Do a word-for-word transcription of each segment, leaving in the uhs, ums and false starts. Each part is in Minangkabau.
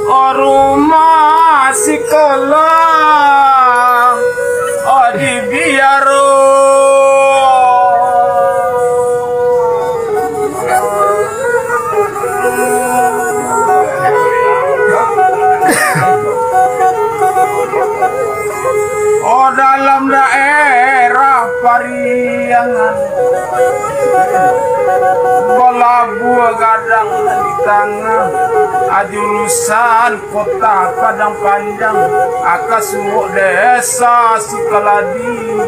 O rumah sikolah, o di biaro. O dalam daerah Pariangan, balabuah gadang di tangah, a jurusan Kota Padang Panjang, a ka suok desa Sikaladi.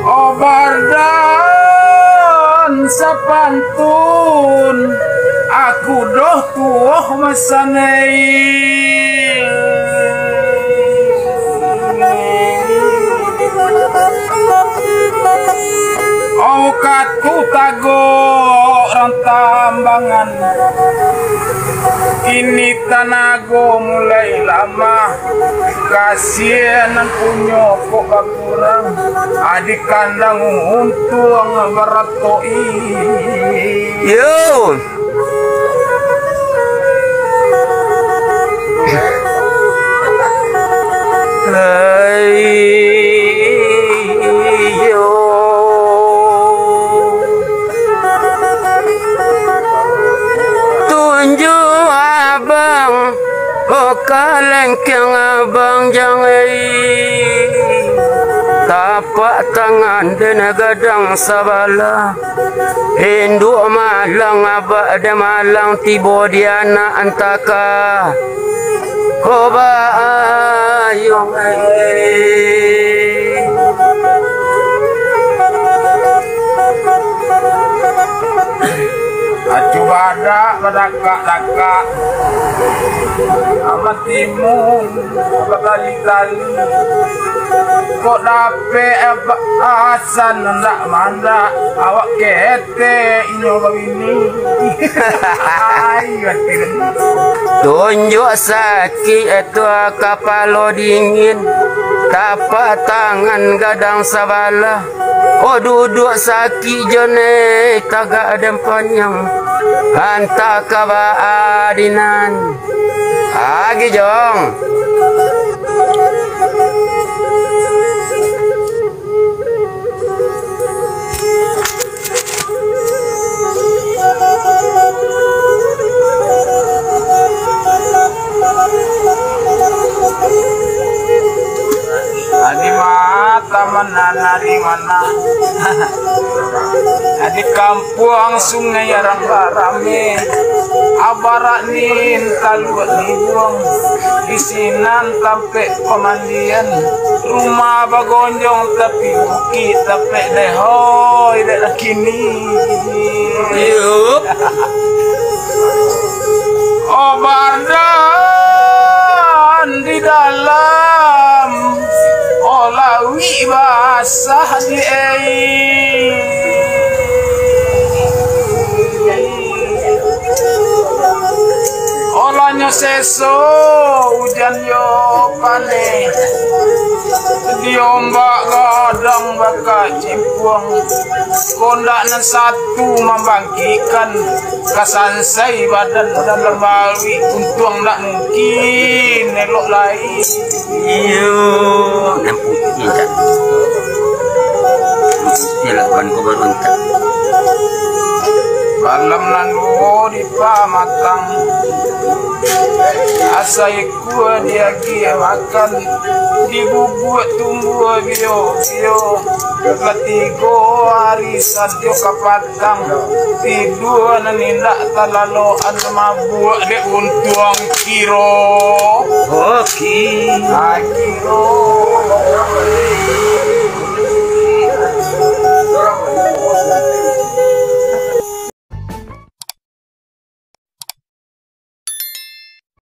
O badan sapantun, aku doh tuoh masanai. O katu tagok rang tambangan, kini tanago mulai lamah, kasian nan punyo kok bakurang, a di kandang untuang barato i. Yo. Hai, yo. Tunjuak abang, o kalengkeng abang jangai. Tapak tangan den gadang sabalah. Induak malang abak den malang tibo di anak antaka. Ko baayong ai. Acu badak badakak-dakak. Amat timun batali-tali. Kok dapek asan ndak mandak awak kete. Teh inyo babini. Ai, batin. Tunjuak sakik tu kapalo dingin, tapak tangan gadang sabalah. Oh, duduak sakik jo ne tagak dan panyang, antah ka baadinan. Agi jong. Adi mata mana nari mana. Adi kampuang sungai arang barame. Abarak ni taluak ni buang. Di sinan tampek pamandian, rumah bagonjong tapi bukik tapek deh, hoi, dek lah kini. Yup. Oh, badan di dalam, oh, lawik basah di ai. Olanyo seso ujan yo paneh, di ombak gadang bakacimpuang, kondak nan satu mambangkikkan, kasansai badan dalam bawik untuang ndak mungkin elok lai. Iyo, nan putiah, Cak. Nan putiah lakukan kau barontak. Malam nan duo di pamatang, asa ikua diagiah makan, dibubuak tumbuah bio-bio, lah tigo ari sajo kapat tang, tidua nan indak talaloan, mabuak dek untuang kiro. Oke. Ai kiro.